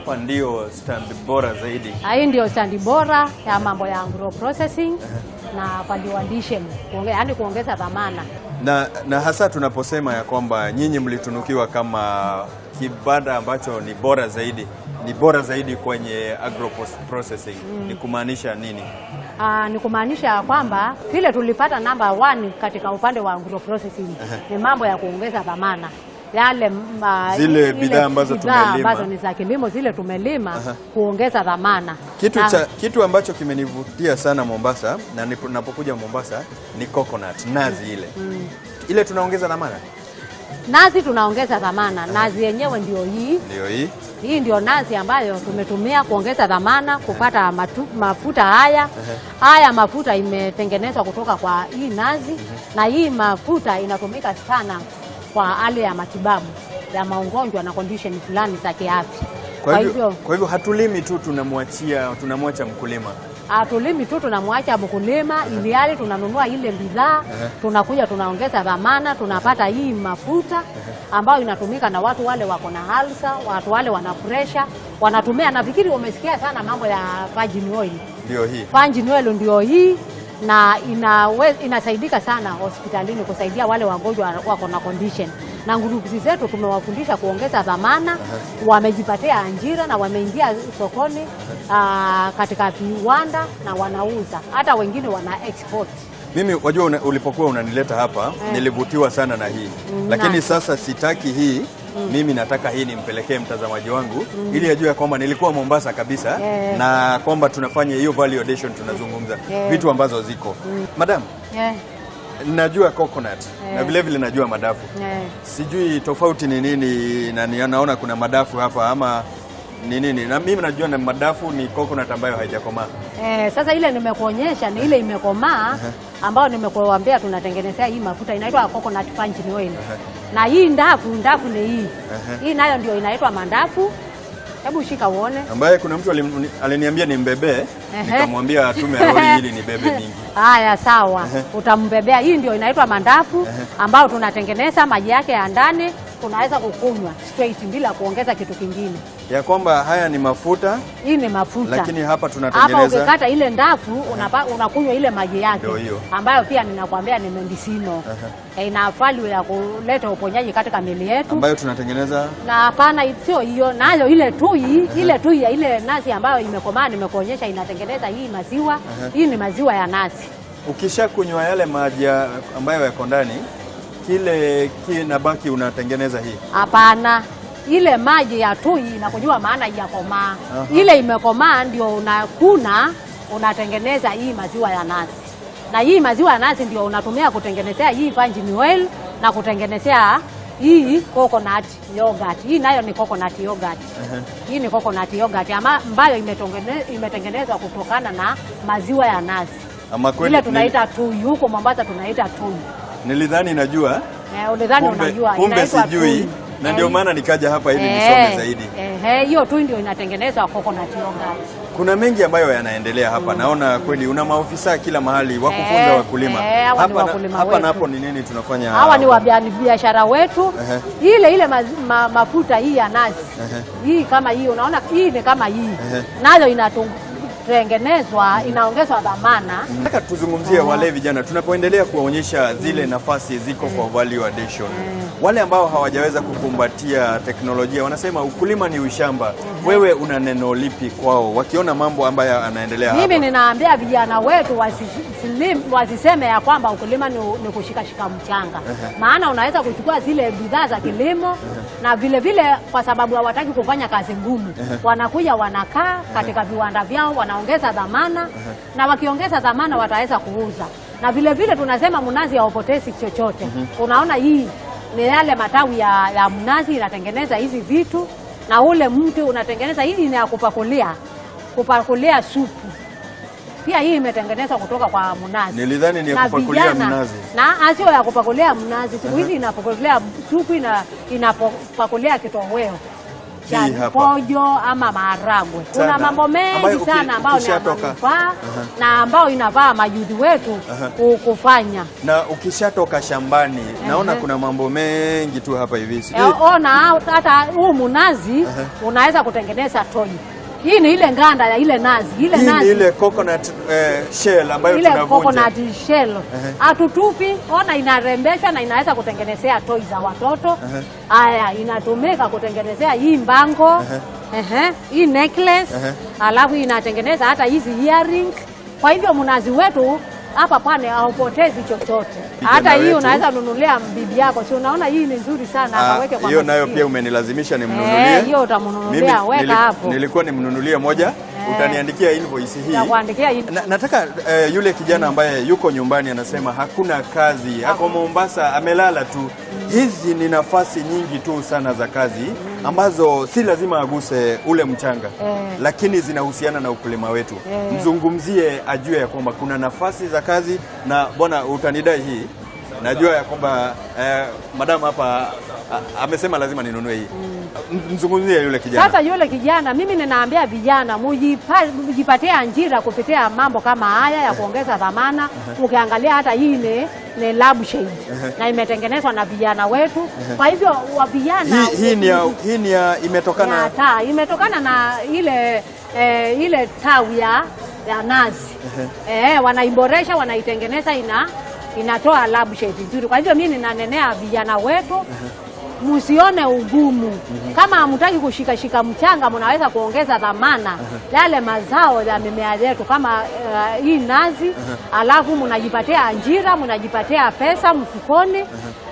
Hapa ndio stand bora zaidi. Hii ndio standi bora ya mambo ya agro processing na value addition, yaani kuongeza dhamana. Na hasa tunaposema ya kwamba nyinyi mlitunukiwa kama kibanda ambacho ni bora zaidi, ni bora zaidi kwenye agro processing, ni kumaanisha nini? Ni kumaanisha ya kwamba vile tulipata namba 1 katika upande wa agro processing ni mambo ya kuongeza dhamana yale Zile ile bidhaa ambazo bidhaa tumelima. ambazo ni za kilimo zile tumelima, kuongeza dhamana. Kitu, kitu ambacho kimenivutia sana Mombasa na napokuja Mombasa ni coconut, nazi ile. Ile tunaongeza dhamana? Nazi tunaongeza dhamana. Nazi yenyewe ndio hii. Ndio hii. Hii ndio nazi ambayo tumetumia kuongeza dhamana kupata mafuta haya. Haya mafuta imetengenezwa kutoka kwa hii nazi, na hii mafuta inatumika sana kwa hali ya matibabu ya magonjwa na condition fulani za kiafya. Kwa hivyo hatulimi tu, tunamwacha mkulima. Hatulimi tu tunamwacha mkulima, ili hali tunanunua ile bidhaa, tunakuja tunaongeza dhamana, tunapata hii mafuta ambayo inatumika na watu wale wako na ulcer, watu wale wana pressure, wanatumia. Nafikiri umesikia sana mambo ya virgin oil. Ndio hii. Virgin oil ndio hii na inasaidika sana hospitalini kusaidia wale wagonjwa wako na condition. Na groups zetu tumewafundisha kuongeza dhamana, wamejipatia ajira na wameingia sokoni katika viwanda na wanauza, hata wengine wana export. Mimi wajua, ulipokuwa unanileta hapa nilivutiwa sana na hii, lakini sasa sitaki hii. Mimi nataka hii nimpelekee mtazamaji wangu ili ajue kwamba nilikuwa Mombasa kabisa na kwamba tunafanya hiyo value addition, tunazungumza vitu ambazo ziko. Madam, najua coconut na vile vile najua madafu. Sijui tofauti ni nini, na naona kuna madafu hapa ama ni nini? Na mimi najua na madafu ni coconut ambayo haijakomaa. Sasa ile nimekuonyesha ni ile imekomaa ambayo nimekuambia tunatengenezea hii mafuta inaitwa coconut virgin oil. Na hii ndafu, ndafu ni hii. Hii nayo ndio inaitwa mandafu. Hebu shika uone. Ambaye kuna mtu aliniambia nimbebee, nikamwambia atume lori ili nibebe mingi. Haya, sawa, utambebea. Hii ndio inaitwa mandafu ambayo tunatengeneza maji yake ya ndani, tunaweza kukunywa straight bila kuongeza kitu kingine. Ya kwamba haya ni mafuta, Hii ni mafuta. lakini hapa Hapa tunatengeneza ukikata ile ndafu unakunywa ile maji yake Ndio hiyo. ambayo pia ninakwambia ni medicinal. Ina value ya kuleta uponyaji katika miili yetu. Ambayo tunatengeneza Na hapana, sio hiyo, nayo ile tui, ile tui ya ile nazi ambayo imekomaa nimekuonyesha inatengeneza hii maziwa. Hii ni maziwa ya nazi. Ukishakunywa yale maji ambayo yako ndani, kile kinabaki unatengeneza hii. Hapana, ile maji ya tui inakunywa maana haijakomaa. Ile imekomaa ndio unakuna unatengeneza hii maziwa ya nazi, na hii maziwa ya nazi ndio unatumia kutengenezea hii virgin oil na kutengenezea hii coconut yogurt. Hii nayo ni coconut yogurt. Hii ni coconut yogurt ambayo imetengenezwa kutokana na maziwa ya nazi. Ama kweli Ile tunaita tui, huko Mombasa tunaita tui. Nilidhani najua, Ulidhani kumbe, unajua kumbe inaitwa sijui, tui. Na ndio maana nikaja hapa ili nisome zaidi. Hiyo tui ndio inatengenezwa coconut yogurt. Kuna mengi ambayo yanaendelea hapa. Naona kweli una maofisa kila mahali wa kufunza wakulima. Hawa ni Hapa na, wakulima hapa wetu. na hapo ni nini tunafanya? Hawa ni wabiashara wetu. Ile ile mafuta hii ya nazi hii kama hii unaona, hii ni kama hii nayo inatengenezwa, inaongezwa dhamana. Nataka tuzungumzie wale vijana tunapoendelea kuwaonyesha zile nafasi ziko kwa value addition. Wale ambao hawajaweza kukumbatia teknolojia wanasema ukulima ni ushamba. Wewe una neno lipi kwao wakiona mambo ambayo yanaendelea Mimi hapa? ninaambia vijana wetu wasiseme ya kwamba ukulima ni kushikashika mchanga, maana unaweza kuchukua zile bidhaa za kilimo na vile vile, kwa sababu hawataki kufanya kazi ngumu, wanakuja wanakaa katika viwanda vyao, wanaongeza dhamana, na wakiongeza dhamana wataweza kuuza. Na vile vile tunasema mnazi haupotezi chochote. Unaona hii ni yale matawi ya mnazi inatengeneza hizi vitu, na ule mti unatengeneza hii ni ya kupakulia supu. Pia hii imetengenezwa kutoka kwa mnazi. Nilidhani ni ya Na kupakulia mnazi. Na sio ya kupakulia mnazi. Siku hizi inapakulia supu, inapakulia kitoweo. cha pojo ama maharagwe. Kuna mambo mengi sana ambayo ni manufaa na ambayo inavaa mayuthi wetu kufanya. Na ukishatoka shambani naona kuna mambo mengi tu hapa hivi. Ona hata huu mnazi unaweza kutengeneza toji. Hii ni ile nganda ya ile nazi, ile nazi. Hii ni ile coconut shell ambayo tunavunja. Ile coconut shell. Hatutupi, ona inarembesha na inaweza kutengenezea toy za watoto. Haya, inatumika kutengenezea hii mbango, hii necklace, alafu inatengeneza hata hizi earrings. Kwa hivyo mnazi wetu hapa pale haupotezi chochote. Hata hii unaweza nunulia bibi yako. Si unaona hii ni nzuri sana, akaweke kwa hiyo nayo pia umenilazimisha nimnunulie. Hiyo utamnunulia, weka hapo. Nilikuwa nimnunulie moja, utaniandikia invoice hii. Nitakuandikia hii. Nataka yule kijana ambaye yuko nyumbani anasema hakuna kazi, ako Mombasa amelala tu. Hizi ni nafasi nyingi tu sana za kazi ambazo si lazima aguse ule mchanga, lakini zinahusiana na ukulima wetu. Mzungumzie ajue ya kwamba kuna nafasi za kazi. Na bwana utanidai hii, najua ya kwamba madam hapa amesema lazima ninunue hii. Mzungumzie yule kijana. Sasa yule kijana, mimi ninaambia vijana mjipatie ajira kupitia mambo kama haya ya kuongeza dhamana. Ukiangalia hata hii ni lab shade na imetengenezwa na vijana wetu. Kwa hivyo wa vijana hii ni imetokana na taa, imetokana na ile ile tawi ya nazi. Wanaiboresha, wanaitengeneza, inatoa lab shade nzuri. Kwa hivyo mimi ninanenea vijana wetu, msione ugumu. Kama hamtaki kushikashika mchanga, mnaweza kuongeza dhamana yale mazao ya mimea yetu kama hii nazi. Alafu mnajipatia ajira, mnajipatia pesa mfukoni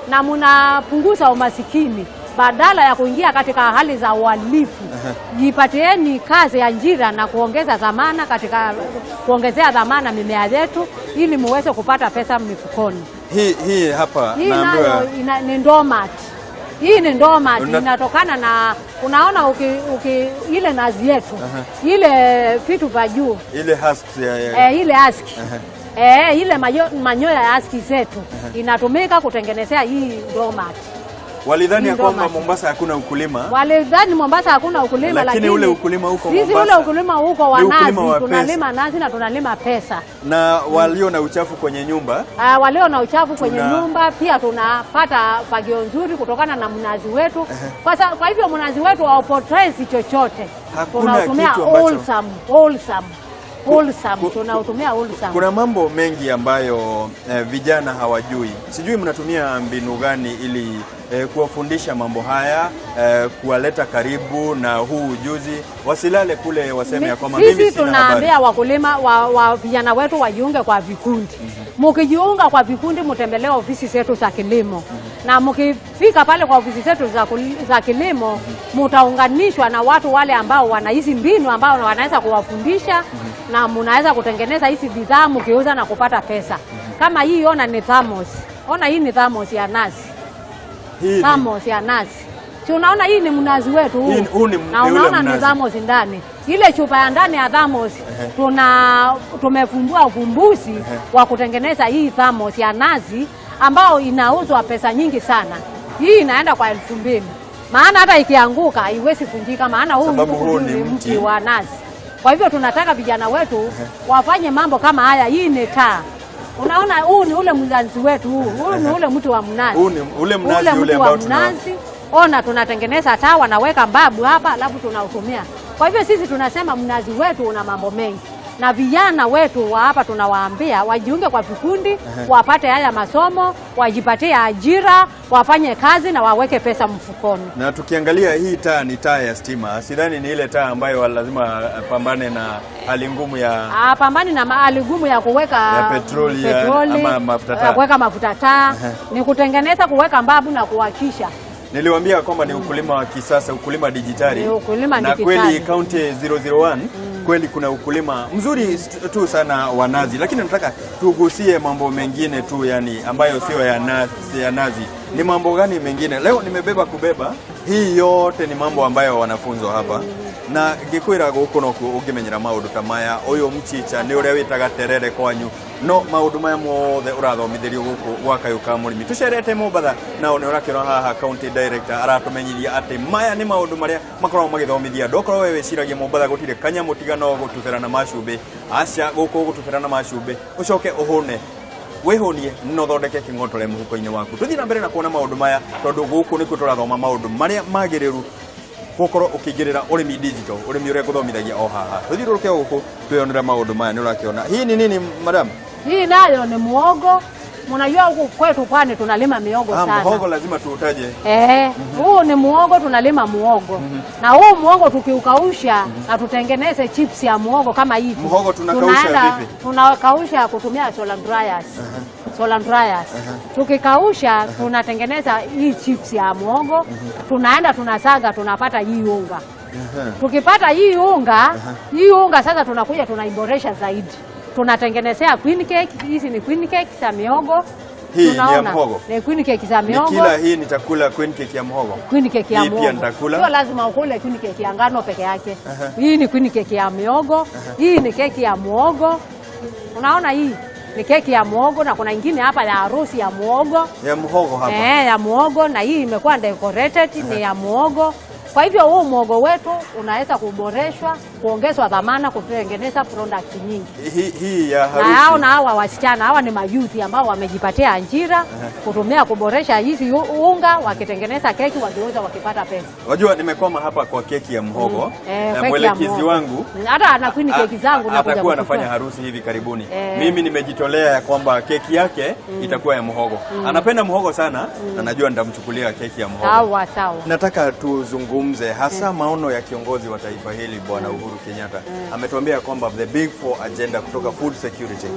na mnapunguza umasikini. Badala ya kuingia katika hali za uhalifu, jipatieni kazi ya ajira na kuongeza dhamana katika kuongezea dhamana mimea yetu ili muweze kupata pesa mifukoni. Hii hapa hii nayo ni doormat. Hii ni doormat inatokana na unaona ile nazi yetu. Ile vitu vya juu. Ile husks ile husk. Ile manyoya ya husk zetu inatumika kutengenezea hii doormat. Walidhani ya kwamba Mombasa hakuna ukulima. Walidhani Mombasa hakuna ukulima, lakini ule ukulima huko Mombasa. Sisi ule ukulima huko wa nazi, tunalima nazi na tunalima pesa. Na walio na uchafu kwenye nyumba? Walio na uchafu kwenye nyumba pia tunapata fagio nzuri kutokana na mnazi wetu. Kwa hivyo mnazi wetu haupotezi chochote. Hakuna kitu ambacho Wholesome, tunautumia wholesome. Kuna mambo mengi ambayo vijana hawajui. Sijui mnatumia mbinu gani ili kuwafundisha mambo haya, kuwaleta karibu na huu ujuzi, wasilale kule waseme ya kwamba mimi sina habari. Sisi tunaambia wakulima wa vijana wetu wajiunge kwa vikundi. Mkijiunga kwa vikundi mtembelee ofisi zetu za kilimo. Na mkifika pale kwa ofisi zetu za kilimo, mtaunganishwa na watu wale ambao wana hizi mbinu ambao wanaweza kuwafundisha na mnaweza kutengeneza hizi bidhaa mkiuza na kupata pesa. Kama hii ona ni thermos. Ona hii ni thermos ya nazi. Thermos ya nazi. Si unaona hii ni mnazi wetu huu. Na unaona ni thermos ndani. Ile chupa ya ndani ya thermos tumefumbua ufumbuzi wa kutengeneza hii thermos ya nazi ambao inauzwa pesa nyingi sana. Hii inaenda kwa 2000. Maana hata ikianguka haiwezi vunjika, maana huu ni mti wa nazi. Kwa hivyo tunataka vijana wetu wafanye mambo kama haya. Hii ni taa. Unaona huu ni ule mnazi wetu huu. Huu ni ule mti wa mnazi. Huu ni ule mnazi ule ambao mnazi. Ona tunatengeneza taa, wanaweka mbabu hapa alafu tunautumia. Kwa hivyo sisi tunasema mnazi wetu una mambo mengi. Na vijana wetu wa hapa tunawaambia wajiunge kwa vikundi, wapate haya masomo, wajipatie ajira, wafanye kazi na waweke pesa mfukoni. Na tukiangalia hii taa ni taa ya stima. Sidhani ni ile taa ambayo lazima pambane na hali ngumu ya pambane na hali ngumu ya kuweka ya petroli ama mafuta taa. Kuweka mafuta taa. Ni kutengeneza, kuweka mbabu na kuwakisha. Niliwaambia kwamba ni ukulima wa kisasa, ukulima dijitali. Ni ukulima na dijitali. Kweli County 001 kweli kuna ukulima mzuri tu sana wa nazi, lakini nataka tugusie mambo mengine tu, yani ambayo sio ya nazi. Ni mambo gani mengine? Leo nimebeba kubeba. Hii yote ni mambo ambayo wanafunzwa hapa. Na ngĩkwĩra gũkũ nokuo ũngĩmenyera maũndũ ta maya, ũyũ mchicha nĩ ũrĩa wĩtaga terere kwanyu, no maũndũ maya mothe ũrathomithĩrio gũkũ gwa Kayũ ka Mũrĩmi. Tũcerete Mombatha, nao nĩ ũrakĩona haha county director aratũmenyithia atĩ maya nĩ maũndũ marĩa makoragwo magĩthomithia andũ. Okorwo we wĩciragia Mombatha gũtirĩ kanyamũ tiga no gũtubĩra na macumbĩ, aca, gũkũ gũtubĩra na macumbĩ ũcoke ũhũne wĩhũnie no thondeke kĩng'otore mũhuko-inĩ waku. Tũthiĩ na mbere na kuona maũndũ maya tondũ gũkũ nĩkuo tũrathoma maũndũ marĩa magĩrĩru gũkorwo ũkĩingĩrĩra ũrĩmi digital, ũrĩmi ũrĩa ngũthomithagia o haha. Tũthiũrũrũke o gũkũ twĩyonere maũndũ maya. Nĩ ũrakĩona hii ni nini, madam? Hii nayo ni muogo. Mnajua huku kwetu pwani tunalima miogo sana. Muhogo lazima tuutaje. Huu ni muogo, tunalima muogo. Na huu muogo tukiukausha na tutengeneze chips ya muogo kama hivi. Muhogo tunakausha vipi? Tunakausha kutumia solar dryers. Solar dryers. Tukikausha tunatengeneza hii chips ya muogo. Tunaenda tunasaga, tunapata hii unga. Tukipata hii unga, hii unga sasa tunakuja tunaiboresha zaidi. Tunatengenezea queen cake. Hizi ni queen cake za miogo. Hii ni ya mhogo. Ni queen cake za miogo. Nikila hii nitakula queen cake ya mhogo. Queen cake ya mhogo. Hii pia nitakula. Sio lazima ukule queen cake ya ngano peke yake. Hii ni queen cake ya miogo. Hii ni keki ya muogo. Unaona hii ni keki ya muogo, na kuna ingine hapa ya harusi ya muogo. Ya mhogo hapa. Ya muogo, na hii imekuwa decorated ni ya muogo. Kwa hivyo huu muogo wetu unaweza kuboreshwa, kuongezwa dhamana, kutengeneza product nyingi. Hii ya harusi. Na hawa wasichana, hawa ni mayouth ambao wamejipatia ajira kutumia kuboresha hizi unga, wakitengeneza keki, wakiuza, wakipata pesa. Wajua nimekwama hapa kwa keki ya mhogo. Mwelekezi wangu hata ana queen keki zangu na atakuwa anafanya harusi hivi karibuni. Mimi nimejitolea ya kwamba keki yake itakuwa ya mhogo. Anapenda mhogo sana na najua nitamchukulia keki ya mhogo. Sawa sawa. Nataka tuzungumze hasa maono ya kiongozi wa taifa hili Bwana Uhuru Kenyatta. Ametuambia kwamba the big four agenda kutoka food security.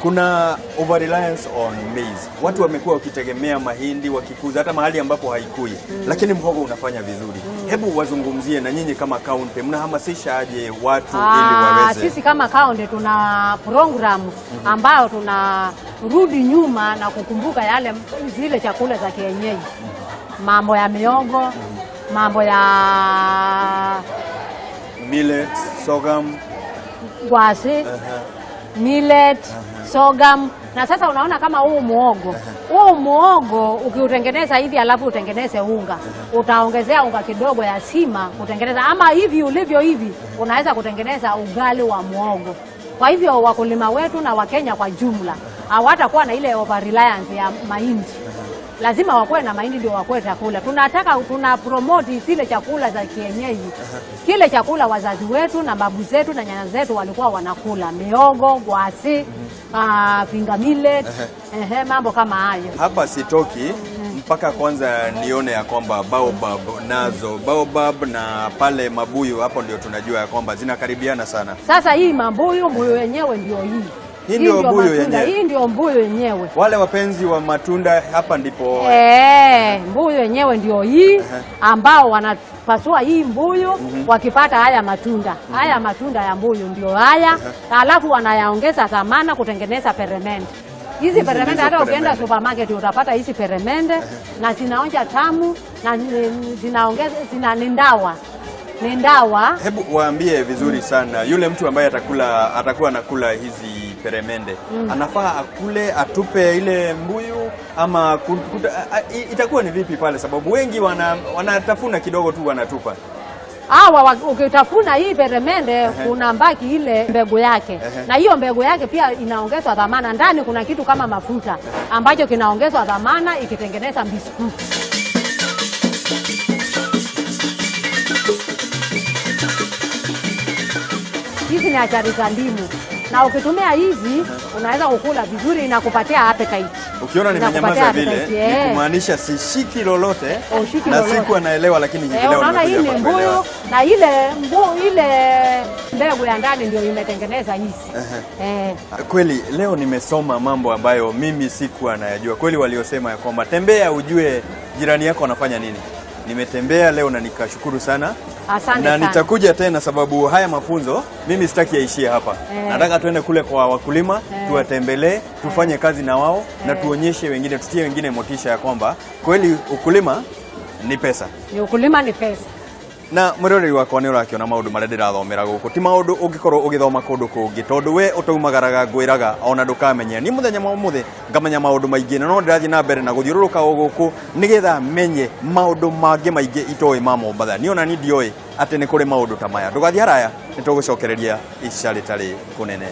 Kuna over reliance on maize. Watu wamekuwa wakitegemea mahindi wakikuza hata mahali ambapo haikui. Lakini mhogo unafanya vizuri. Hebu wazungumzie, na nyinyi kama county mnahamasisha aje watu ili waweze? Sisi kama county tuna program ambayo tunarudi nyuma na kukumbuka yale zile chakula za kienyeji. Mambo ya miogo, mambo ya millet, sorghum, ngwasi, millet, sorghum. Na sasa unaona kama huu muogo. Huu muogo ukiutengeneza hivi alafu utengeneze unga, utaongezea unga kidogo ya sima kutengeneza, ama hivi ulivyo hivi unaweza kutengeneza ugali wa muogo. Kwa hivyo wakulima wetu na Wakenya kwa jumla hawatakuwa na ile over reliance ya mahindi. Lazima wakuwe na mahindi ndio wakuwe chakula. Tunataka tuna promote zile chakula za kienyeji. Kile chakula wazazi wetu na babu zetu na nyanya zetu walikuwa wanakula, miogo, ngwasi, finger millet, mambo kama hayo. Hapa sitoki mpaka kwanza nione ya kwamba baobab nazo, baobab na pale mabuyu hapo ndio tunajua ya kwamba zinakaribiana sana. Sasa hii mabuyu, mbuyu wenyewe ndio hii. Hii ndio mbuyu yenyewe. Hii ndio mbuyu yenyewe. Wale wapenzi wa matunda hapa ndipo. Mbuyu yenyewe ndio hii ambao wanapasua hii mbuyu wakipata haya matunda. Haya matunda ya mbuyu ndio haya. Alafu wanayaongeza thamana kutengeneza peremende. Hizi peremende hata ukienda supermarket utapata hizi peremende na zinaonja tamu na zinaongeza, zina ni ndawa. Ni ndawa. Hebu waambie vizuri sana, yule mtu ambaye atakuwa anakula hizi peremende anafaa akule atupe ile mbuyu ama itakuwa ni vipi pale? Sababu wengi wanatafuna kidogo tu wanatupa. Hawa ukitafuna hii peremende kuna mbaki ile mbegu yake. Na hiyo mbegu yake pia inaongezwa dhamana. Ndani kuna kitu kama mafuta ambacho kinaongezwa dhamana ikitengeneza biskuti. Hizi ni achari za ndimu. Na ukitumia hizi unaweza kukula vizuri na kupatia appetite. Ukiona nimenyamaza vile ni kumaanisha sishiki lolote na sikuwa naelewa, lakini hivi leo unaona hii ni mbuyu na ile ile mbegu ya ndani ndio imetengeneza hizi. Kweli leo nimesoma mambo ambayo mimi sikuwa nayajua. Kweli waliosema ya kwamba tembea ujue jirani yako anafanya nini. Nimetembea leo na nikashukuru sana. Asante na sana. Nitakuja tena sababu haya mafunzo mimi sitaki yaishie hapa. Nataka tuende kule kwa wakulima, tuwatembelee, tufanye kazi na wao na tuonyeshe wengine, tutie wengine motisha ya kwamba kweli ukulima ni pesa. Ni ukulima ni pesa. Na mwĩroreri wakwa, nĩ ũrakĩona maũndũ marĩa ndĩrathomera gũkũ ti maũndũ ũngĩkorwo ũgĩthoma kũndũ kũngĩ, tondũ we ũtaumagaraga ngwĩraga ona ndũkamenya. Niĩ mũthenya wa ũmũthĩ ngamenya maũndũ maingĩ, na no ndĩrathiĩ na mbere na gũthiũrũrũka o gũkũ nĩgetha menye maũndũ mangĩ maingĩ itoĩ ma Mombatha. Niĩ ona niĩ ndioĩ atĩ nĩ kũrĩ maũndũ ta maya. Ndũgathiĩ haraya, nĩ tũgũcokereria ica rĩtarĩ kũnene.